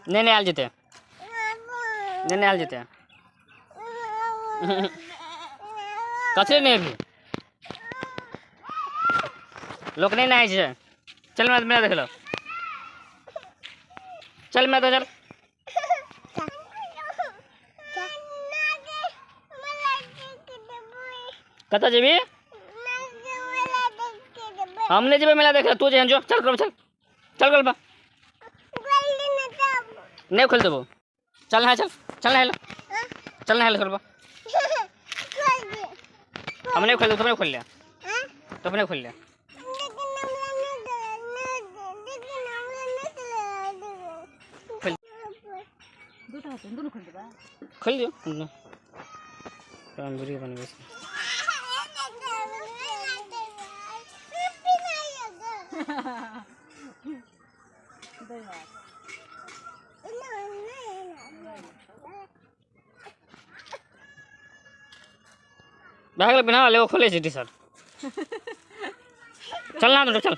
नहि नहि आयल जेतै, नहि नहि आयल जेतै। कथी नहि अभी लोक नहि नहाय छै। चल मेला, मेला देख लो। चल मेला चल। कतऽ जेबी? हम नहि जेबै मेला देखे, तू जेहन जो। चल कर, चल चल गल बा। नहीं खोल देबो। चल नहा, चल चल नहा, चल नहा करबा। हम नहीं खोल देबो, तुमने खोल लिया, तुमने खोल लिया। खोल दियो। हम वीडियो बनबै छी। भए गेलै बिना, एगो खोलै छै टी शर्ट। चल ना, चल।